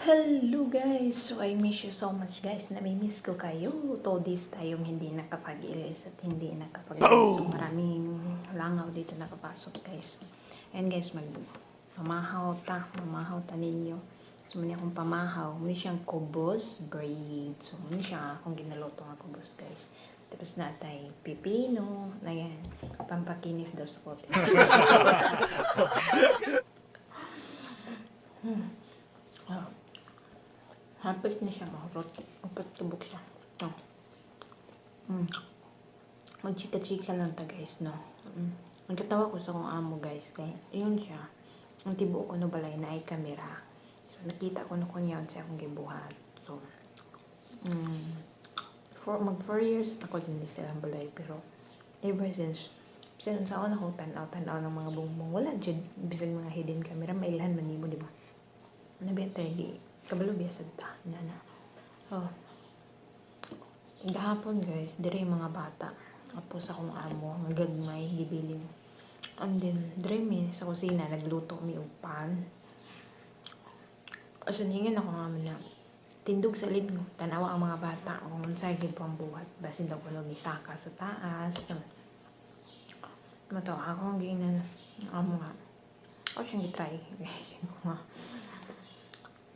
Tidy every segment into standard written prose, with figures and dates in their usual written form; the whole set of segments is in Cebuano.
Hello guys! So I miss you so much, guys. Nami-miss ko kayo. 2 days tayong hindi nakapag-ilis at hindi nakapag. So maraming langaw dito nakapasok, guys. And guys, mag mamahaw ta. Mamahaw ta ninyo. So mao ni akong pamahaw. Mao ni siyang kubos bread. So mao ni siya akong ginaluto nga kubos, guys. Tapos naa tay pipino. Ayan. Pampakinis daw sa kote. Ah. Hapit na siya mahurot. Upat tubok siya. Oh. Magchika-chika lang ta, guys, no? Nagkatawa ko sa akong amo, guys. Kaya, yun siya. Ang tibuok ko no balay naay kamera. So, nakita ko na kung yan sa akong gibuhat. So, mag 4 years ako din sa ilang balay. Pero, ever since, bisan sa ako akong tanaw-tanaw ng mga bumbong, wala jud bisag mga hidden camera, mailhan man nimo, di ba? Nabiyan tayo, di, kabalo biya sad ta, na. Oh. Gahapon, guys, dire yung mga bata. Apo sa akong amo, ang gagmay, gibilin. And then, dire mi sa kusina, nagluto mi og pan. So, ningan ako nga na, tindog sa mo, tanawa ang mga bata kung unsay ang buhat. Basin daw kuno misaka sa taas. Mao to, ako ang giingnan amo nga. Ako siyang gitry. Ko nga,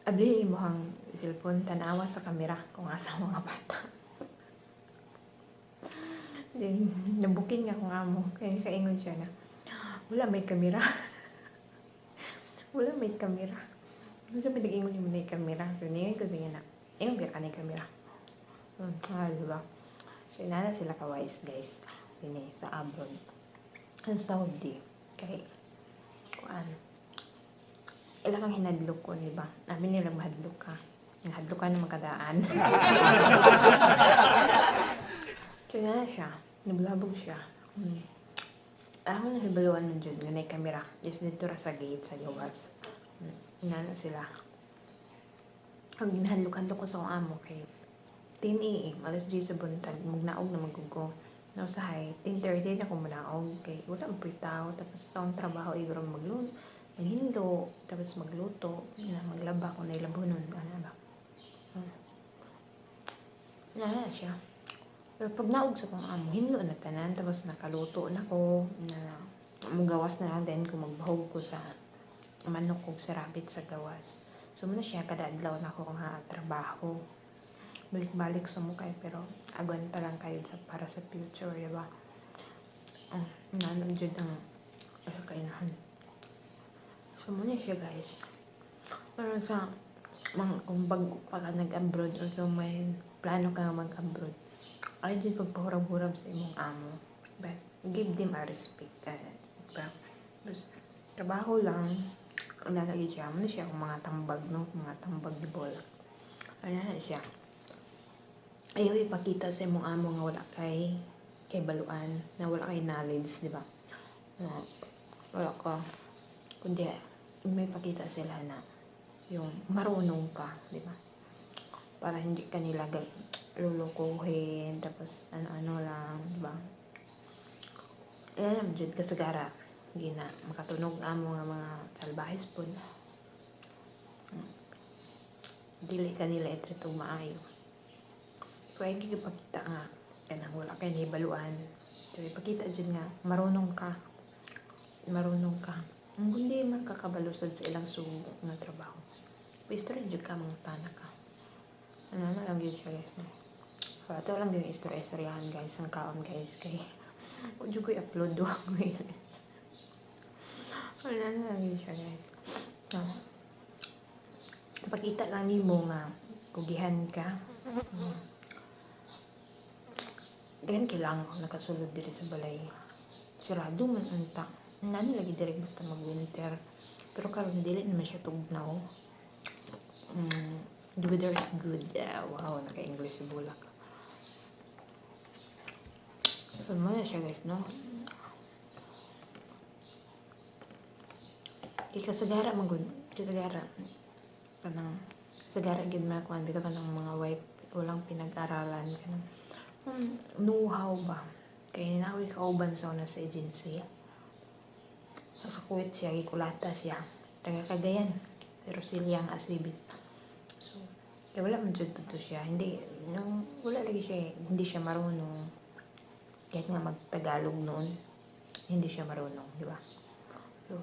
abli mo ang cellphone, tanawa sa kamera kung asa ang mga bata. Then, nabuking nga akong amo. Kaya kaingon siya na, "Wala may kamera. Wala may kamera. Unsa may nag-ingon mo na kamera?" So, niingon ko sige na. Ingon biya ka na kamera. Ah, diba? So, inana sila ka-wise, guys. Dini, sa abroad. Sa Saudi. Kay, kuan, ila kang hinadlok ko, di ba? Namin nila mahadlok ka. Nahadlok ka na makadaan. So, na siya. Nablabog siya. Ako na hibaluan man dyan, nga naay kamera. Is dito ra sa gate, sa gawas. Inana sila. Ang ginahadlok-hadlok ko sa akong amo kay 10 a.m., alas 10 sa buntag, mugnaog na magugo. No, usahay, 10:30 na ko manaog kay wala man po'y tao. Tapos sa akong trabaho, igro magluto, maghindo, tapos magluto, na maglaba kung nailabhonon, ano ba. Na siya. Pero pag naog sa akong amo, hinlo na tanan, tapos nakaluto na ko, na mugawas na lang din kung magbahog ko sa manok kog sa rabbit sa gawas. So mao na siya kada adlaw na ako nga trabaho. Balik-balik sa mukay pero agwanta lang kayo sa para sa future, di ba? Ah, nano jud ang sa kainahan. So mao na siya, guys. Pero sa mga kung bago pa ka nag-abroad o so may plano ka nga mag-abroad, ay jud pagpahurab-hurab sa imong amo. But give them a respect. Diba? Tapos, trabaho lang. Wala lagi siya. Mao na siya akong mga tambag, no? Mga tambag di bola. Ano na siya. Ayaw ipakita sa imong amo nga wala kay baluan, na wala kay knowledge, di ba? Na wala ka. Kundi may pakita sila na yung marunong ka, di ba? Para hindi ka nila lulukuhin, tapos ano-ano lang, di ba? Eh, jud kasagara, hindi na makatunog amo nga mga salbahis po. Dili ka nila i-treat og maayo. Kaya ipakita nga kanang wala kay nahibaluan. So ipakita jud nga marunong ka. Marunong ka. Ang kundi man kakabalo sad sa ilang sugo nga trabaho. Istorya jud ka, mga tana ka. Ano na lang gyud siya, guys, no? So, ato lang yung istorya-istoryahan, guys, ang kaon, guys, kay wa jud ko i-upload do ako, guys. Ano na lang yun siya, guys. Ah, ipakita lang nimo nga kugihan ka. Daghan kailangan ko nakasulod diri sa balay. Sarado man unta. Nani lagi diri basta mag-winter. Pero karon dili naman siya tugnaw. The weather is good. Yeah, wow, naka-English si Bulak. So, mao na siya, guys, no? Kay kasagara man gud, kasagara kanang kasagara gyud makuan bitaw kanang mga wife walang pinag-aralan kanang know-how ba. Kay naa ko'y kauban sa una sa agency. Sa Kuwait siya, gikulata siya. Taga Cagayan. Pero silyang Asibis. So, kaya wala man jud to siya. Hindi, nang, wala lagi siya, hindi siya marunong. Kahit nga magtagalog noon, hindi siya marunong, di ba? So,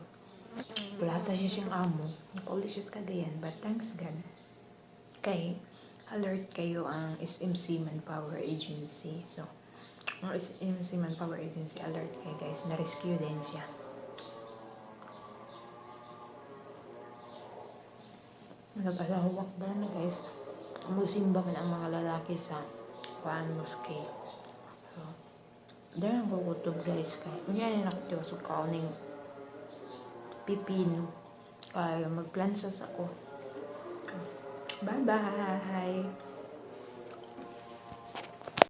wala ta siya siyang amo. Nakauli siya sa Cagayan, but thanks God. Kay, alert kayo ang SMC Manpower Agency. So, ang SMC Manpower Agency alert kayo, guys. Na-rescue din siya. Nag-alahwak ba na, guys? Musimba man ang mga lalaki sa kuan, mosque. So, dahil ang kukutob, guys, kay unya na nakatiwa so kauning pipino. Kay magplansas ako. Bye-bye!